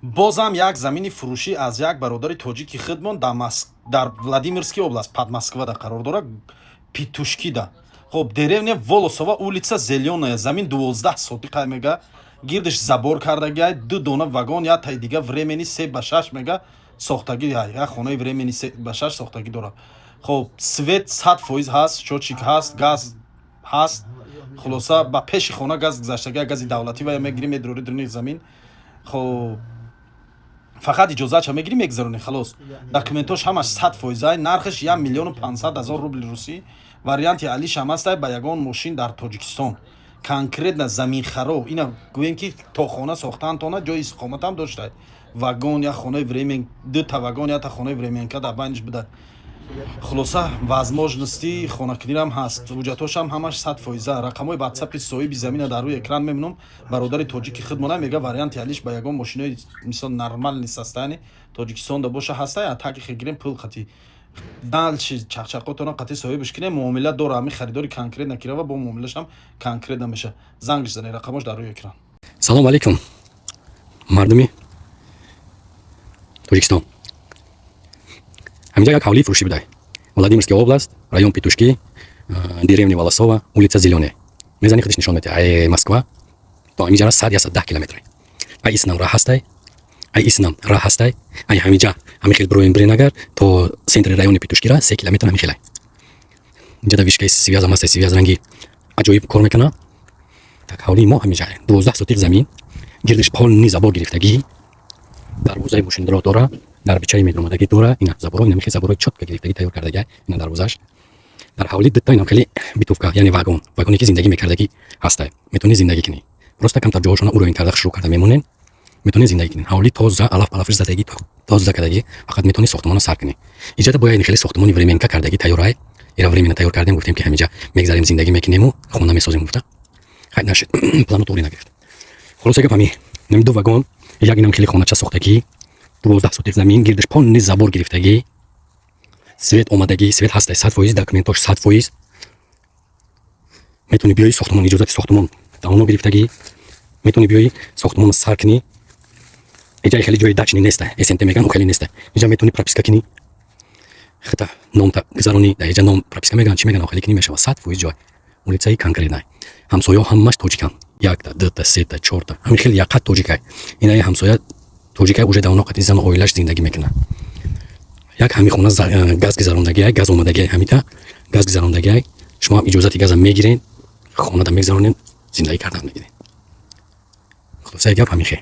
Бозам як замини фурӯшӣ аз як бародари тоҷики худмон дар Владимирский область, под Москвада қарор дорад, Петушкида. Хоб, деревня Волосова, улица Зелёная. Замин 12 сотиқа мега, гирдиш забор кардагиай, ду дона вагон, як таи дига временный 3 ба 6 мега сохтагӣ, як хонаи временный 3 ба 6 сохтагӣ дорад. Хоб, свет 100% ҳаст, счётчик ҳаст, газ ҳаст. Хулоса, ба пеши хона газ гузаштагӣ, гази давлатӣ ва мегирӣ, медурори дуруни замин. Хоб, фақат иҷозатша мегирӣ, мегузаронӣ, халос. Документош ҳамаш 100%-ай. Нархаш 1 500 000 рубли русӣ. Варианти алишам ҳастай ба ягон мошин дар Тоҷикистон. Конкретно заминхаро ина гӯем, ки то хона сохтаантона ҷои истиқоматам доштай. Вагон, як хонаи времен, дута вагон, якта хонаи временка дар байниш буда. Хулоса, возможности хонакунирам ҳаст. Ҳуҷҷатҳошам ҳамаш 100%-а. Рақамҳои ватсапи соҳиби замина дар рӯи экран мемонам. Бародари тоҷики худмона мега, варианти алиш ба ягон мошинои, мисол, нормальный состояние Тоҷикистонда боша, ҳастай. А таки хегирем, пул қати дальше чақчақотона қати соҳибаш кинем, муомила дора. Ҳами харидори конкретно кирава, бо муомилашам конкретно меша. Зангш зане, рақамош дар рӯи экран. Салом алейкум, мардуми Тоҷикистон. Ҳаминҷа як ҳавлии фурӯшӣ будай. Владимирская область, район Петушки, деревня Волосова, улица Зелёная. Мезани, худиш нишон медиҳад. Ай Москва то ҳаминҷара 100, 110 километр. Ай иснам раҳ ҳастай, ай иснам раҳ ҳастай. Ай ҳаминҷа ҳамин хел бироем, бирен, агар то центри райони Петушкира 3 километр ҳамин хелай. Инҷа да вышкаи связам ҳастай, связь ранги аҷоиб кор мекунад. Так, ҳавлии мо ҳаминҷа 12 сотих замин, гирдиш полный забор гирифтагӣ, дарвозаи мошинро дора, дарбичаи медромадагӣ дора. Ина заборо, ина михе заборои чётко гирифтагӣ, тайёр кардагӣ. Ина дарвозаш. Дар ҳавли дутта инам хеле бытовка, яъне вагон, вагоне ки зиндагӣ мекардагӣ ҳастай. Метавонӣ зиндагӣ кунӣ, просто камтар ҷоҳошона уровень карда, шурӯъ карда мемонем, метавонӣ зиндагӣ кунӣ. Ҳавли тоза, алаф палафиш задагӣ, тоза кардагӣ, фақат метавонӣ сохтмонро сар кунӣ. Иҷода бояд хеле сохтмони временка кардагӣ тайёрай. Ира временно тайёр кардем, гуфтем, ки ҳаминҷа мегзарем, зиндагӣ мекунему хона месозем гуфта. Хай, нашид, плану туғри нагирифт. Хулоса гап ҳами нами ду вагон, як инам хеле хонача сохтагӣ, 12 сотих замин, гирдиш полный забор гирифтагӣ, свет омадагӣ, свет ҳастай 100%, документош 100%. Метавонӣ биёи сохтмон, иҷозати сохтмон давно гирифтагӣ, метавонӣ биёи сохтмонро сар кунӣ. Иҷаи хеле ҷои дачный неста, СНТ меган, ӯ хеле неста. Иҷа метавонӣ прописка кунӣ, хита номта гузаронӣ дар иҷа, ном прописка меган, чӣ меган, хеле кунӣ, мешава 100% ҷой. Улицаи конкретный. Ҳамсояҳо ҳамаш тоҷикан: якта, дута, сета, чорта, ҳамин хеле яқат тоҷикай. Инаи ҳамсоя тоҷикай, уже давно қати зану оилаш зиндагӣ мекунад. Як ҳами хона газ гузарондагиай, газ омадагиай, ҳамита газ гузарондагиай. Шумо ҳам иҷозати газа мегирен, хонада мегузаронен, зиндагӣ кардан мегирен. Хулосаи гап ҳамин хел.